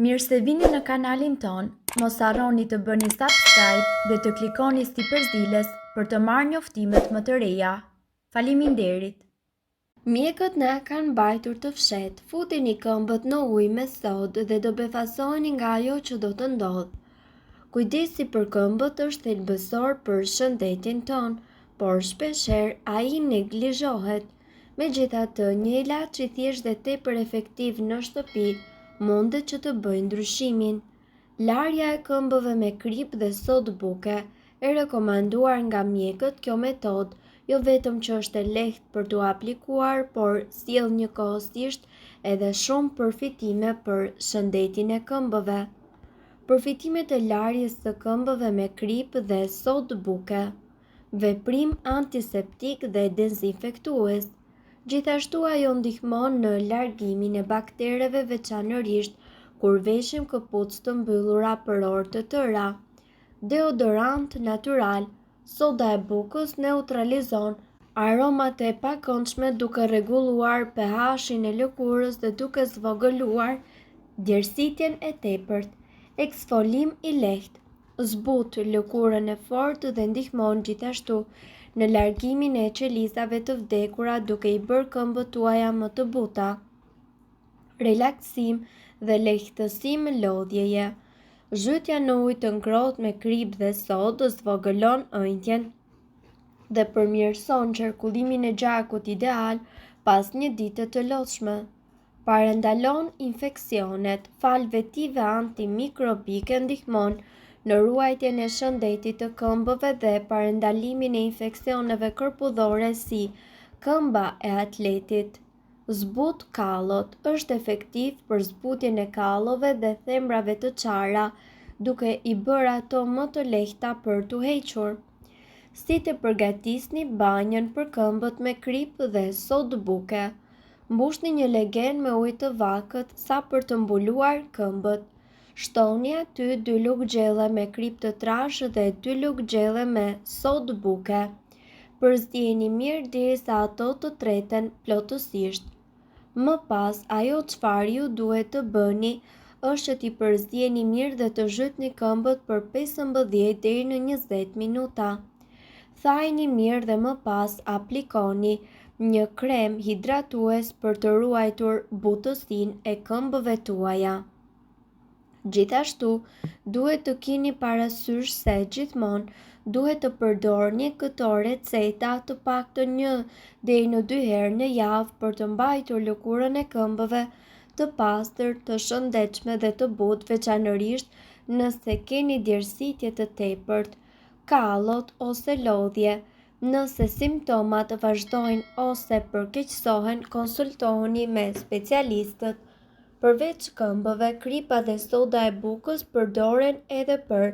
Mirë se vini në kanalin tonë, mos harroni të bëni subscribe dhe të klikoni sipër ziles për të marrë njoftimet më të reja. Faleminderit! Mjekët na kanë mbajtur të fshehtë, futini këmbët në ujë me sodë dhe do befasoheni nga ajo që do të ndodhë. Kujdesi për këmbët është thelbësor për shëndetin tonë, por shpeshherë ai neglizhohet. Megjithatë, një ilaç i thjeshtë dhe tepër efektiv në shtëpi mundet që të bëjë ndryshimin. Larja e këmbëve me kripë dhe sodë buke, e rekomanduar nga mjekët, kjo metodë jo vetëm që është e lehtë për t'u aplikuar, por sjell njëkohësisht edhe shumë përfitime për shëndetin e këmbëve. Përfitimet e larjes së këmbëve me kripë dhe sodë buke. Veprim antiseptik dhe dezinfektues. Gjithashtu ajo ndihmon në largimin e baktereve veçanërisht kur veshim këpucë të mbyllura për orë të tëra. Deodorant natyral, soda e bukës neutralizon aromat e pakëndshme duke rregulluar pH-in e lëkurës dhe duke zvogëluar djersitjen e tepërt. Eksfolim i lehtë. Zbut lëkurën e fortë dhe ndihmon gjithashtu në largimin e qelizave të vdekura duke i bërë këmbët tuaja më të buta. Relaksim dhe lehtësim lodhjeje. Zhytja në ujë të ngrohtë me kripë dhe sodë zvogëlon ënjtjen dhe përmirëson qarkullimin e gjakut ideal pas një dite të lodhshme. Parandalon infeksionet, falë vetive antimikrobike ndihmon në ruajtjen e shëndetit të këmbëve dhe parandalimin e infeksioneve kërpudhore si këmba e atletit. Zbut kallot, është efektiv për zbutjen e kallove dhe thembrave të çara, duke i bërë ato më të lehta për t'u hequr. Si të përgatisni banjën për këmbët me kripë dhe sodë buke. Mbushni një legen me ujë të vakët sa për të mbuluar këmbët. Shtoni aty dy lugë gjelle me kripë të trashë dhe dy lugë gjelle me sodë buke. Përziejini mirë derisa ato të treten plotësisht. Më pas, ajo çfarë ju duhet të bëni është që t'i përzieni mirë dhe të zhytni këmbët për 15 deri në 20 minuta. Thajini mirë dhe më pas aplikoni një krem hidratues për të ruajtur butësinë e këmbëve tuaja. Gjithashtu, duhet të kini parasysh se gjithmonë duhet të përdorni këto receta të paktën një deri në dy herë në javë për të mbajtur lëkurën e këmbëve të pastër, të shëndetshme dhe të butë, veçanërisht nëse keni djersitje të tepërt. kallot ose lodhje. Nëse simptomat vazhdojnë ose përkeqësohen, konsultohuni me specialistët. Përveç këmbëve, kripa dhe soda e bukës përdoren edhe për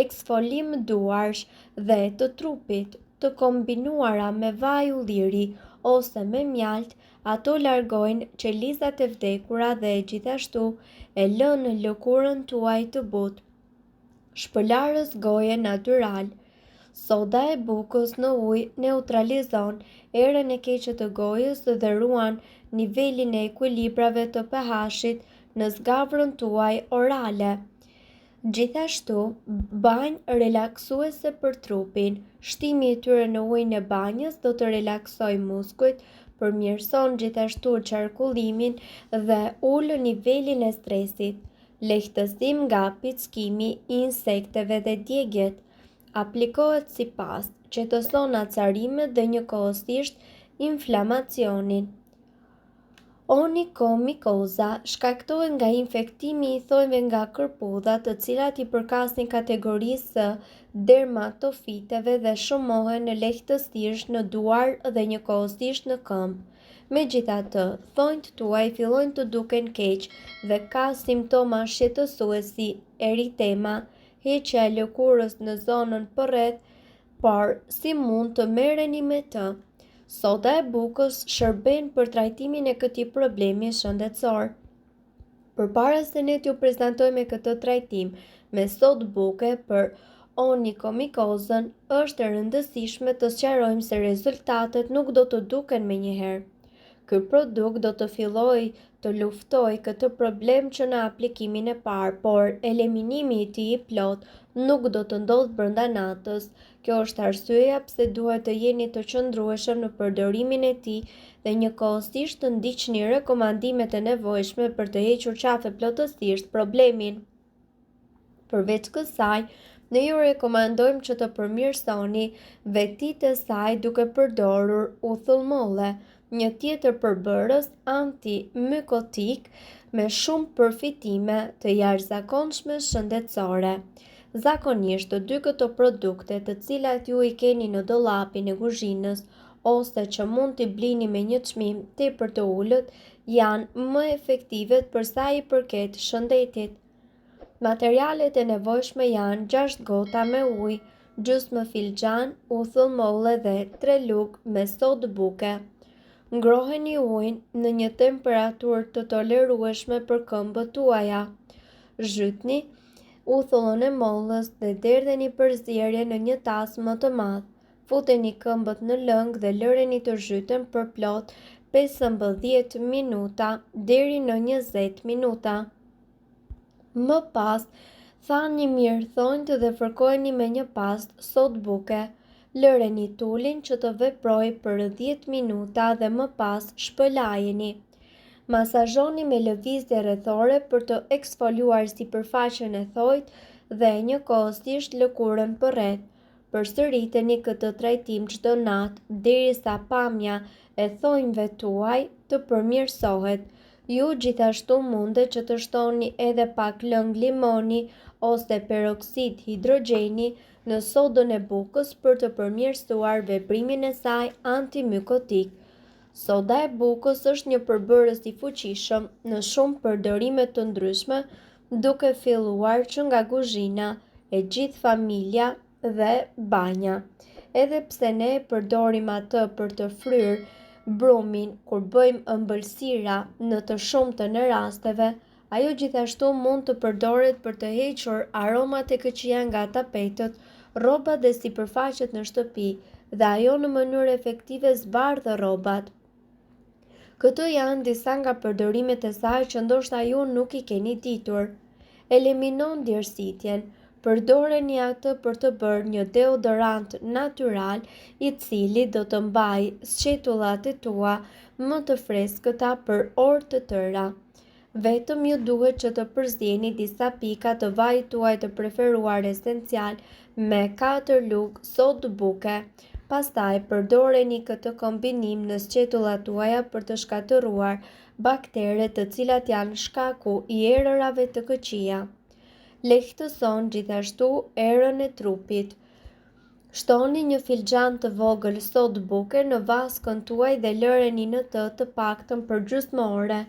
eksfolim duarsh dhe të trupit. Të kombinuara me vaj ulliri ose me mjaltë, ato largojnë qelizat e vdekura dhe gjithashtu e lënë lëkurën tuaj të butë. Shpëlarës goje natyral. Soda e bukës në ujë neutralizon erën e keqe të gojës dhe ruan nivelin e ekuilibrave të pH-it në zgavrën tuaj orale. Gjithashtu, banjë relaksuese për trupin. Shtimi i tyre në ujin e banjës do të relaksojë muskujt, përmirëson gjithashtu qarkullimin dhe ul nivelin e stresit. Lehtësim nga pickimi i insekteve dhe djegiet. Aplikohet si pastë, qetëson acarimet dhe njëkohësisht inflamacionin. Onikomikoza shkaktohet nga infektimi i thonjve nga kërpudhat, të cilat i përkasin kategorisë së dermatofiteve dhe shumohen lehtësisht në duar dhe njëkohësisht në këmbë. Megjithatë, thonjtë tuaj fillojnë të duken keq dhe ka simptoma shqetësuese si eritema, heqja e lëkurës në zonën përreth, por si mund të merreni me të? Soda e bukës shërben për trajtimin e këtij problemi shëndetësor. Përpara se ne t'ju prezantojmë këtë trajtim me sodë buke për onikomikozën, është e rëndësishme të sqarojmë se rezultatet nuk do të duken menjëherë. Ky produkt do të fillojë të luftojë këtë problem që në aplikimin e parë, por eliminimi i tij i plotë nuk do të ndodhë brenda natës. Kjo është arsyeja pse duhet të jeni të qëndrueshëm në përdorimin e tij dhe njëkohësisht të ndiqni rekomandimet e nevojshme për të hequr qafe plotësisht problemin. Përveç kësaj, ne ju rekomandojmë që të përmirësoni vetitë e saj duke përdorur uthull molle, një tjetër përbërës antimykotik me shumë përfitime të jashtëzakonshme shëndetësore. Zakonisht të dy këto produkte të cilat ju i keni në dollapin e kuzhinës ose që mund t'i blini me një çmim tepër të ulët janë më efektivet për sa i përket shëndetit. Materialet e nevojshme janë 6 gota me ujë, gjysmë filxhan uthull molle dhe 3 lugë me sodë buke. Ngroheni ujin në një temperaturë të tolerueshme për këmbët tuaja. Zhytni uthullën e mollës dhe derdheni përzierjen në një tas më të madh. Futeni këmbët në lëng dhe lëreni të zhyten për plot 15 minuta deri në 20 minuta. Më pas, thani mirë thonjtë dhe fërkojeni me një pastë sodë buke. Lëreni tulin që të veprojë për 10 minuta dhe më pas shpëlajeni. Masazhoni me lëvizje rrethore për të eksfoliuar sipërfaqen e thoit dhe njëkohësisht lëkurën përreth. Përsëriteni këtë trajtim çdo natë derisa pamja e thonjve tuaj të përmirësohet. Ju gjithashtu mundet që të shtoni edhe pak lëng limoni ose peroksid hidrogjeni në sodën e bukës për të përmirësuar veprimin e saj antimykotik. Soda e bukës është një përbërës i fuqishëm në shumë përdorime të ndryshme, duke filluar që nga kuzhina, e gjithë familja dhe banja. Edhe pse ne e përdorim atë për të fryrë brumin kur bëjmë ëmbëlsira në të shumtën e rasteve, ajo gjithashtu mund të përdoret për të hequr aromat e këqija nga tapetët, rrobat dhe sipërfaqet në shtëpi dhe ajo në mënyrë efektive zbardh rrobat. Këto janë disa nga përdorimet e saj që ndoshta ju nuk i keni ditur. Eliminon djersitjen. Përdoreni atë për të bërë një deodorant natyral i cili do të mbajë sqetullat e tua më të freskëta për orë të tëra. Vetëm ju duhet që të përzieni disa pika të vajit tuaj të preferuar esencial me 4 lugë sodë buke. Pastaj përdoreni këtë kombinim në sqetullat tuaja për të shkatërruar bakteret të cilat janë shkaku i erërave të këqija. Lehtëson gjithashtu erën e trupit. Shtoni një filxhan të vogël sodë buke në vaskën tuaj dhe lëreni në të të paktën për gjysmë ore.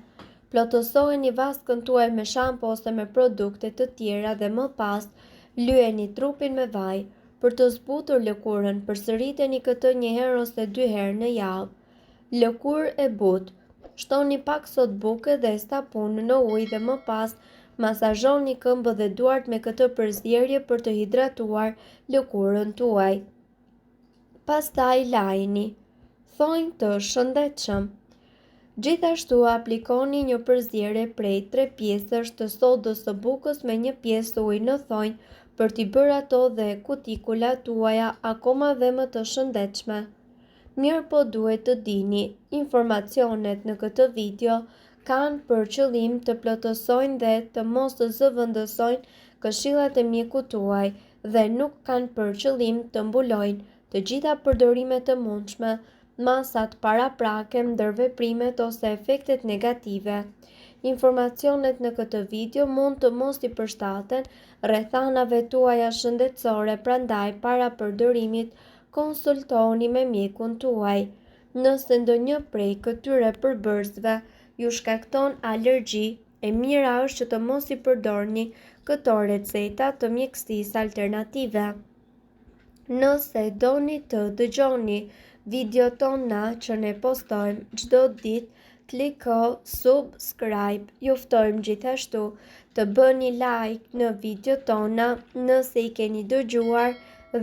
Plotësojeni vaskën tuaj me shampo ose me produkte të tjera dhe më pas lyeni trupin me vaj. Për të zbutur lëkurën, përsëriteni këtë një herë ose dy herë në javë. Lëkurë e butë. Shtoni pak sodë buke dhe sapun në ujë dhe më pas masazhoni këmbët dhe duart me këtë përzierje për të hidratuar lëkurën tuaj. Pastaj lajini. Thonj të shëndetshëm. Gjithashtu aplikoni një përzierje prej 3 pjesësh të sodës së bukës me një pjesë ujë në thonj për t'i bërë ato dhe kutikulat tuaja akoma dhe më të shëndetshme. Mirëpo duhet të dini, informacionet në këtë video kanë për qëllim të plotësojnë dhe të mos zëvendësojnë këshillat e mjekut tuaj dhe nuk kanë për qëllim të mbulojnë të gjitha përdorimet e mundshme, masat paraprake, ndërveprimet ose efektet negative. Informacionet në këtë video mund të mos i përshtaten rrethanave tuaja shëndetësore, prandaj para përdorimit Konsultohuni me mjekun tuaj. Nëse ndonjë prej këtyre përbërësve ju shkakton alergji, e mira është që të mos i përdorni këto receta të mjekësisë alternative. Nëse doni të dëgjoni videot tona që ne postojmë çdo ditë, kliko subscribe. Ju ftojmë gjithashtu të bëni like në videot tona nëse i keni dëgjuar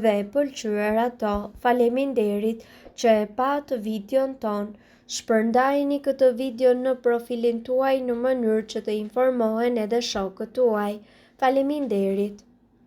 dhe pëlqyer ato. Faleminderit që e patë videon tonë. Shpërndajeni këtë video në profilin tuaj në mënyrë që të informohen edhe shokët tuaj. Faleminderit!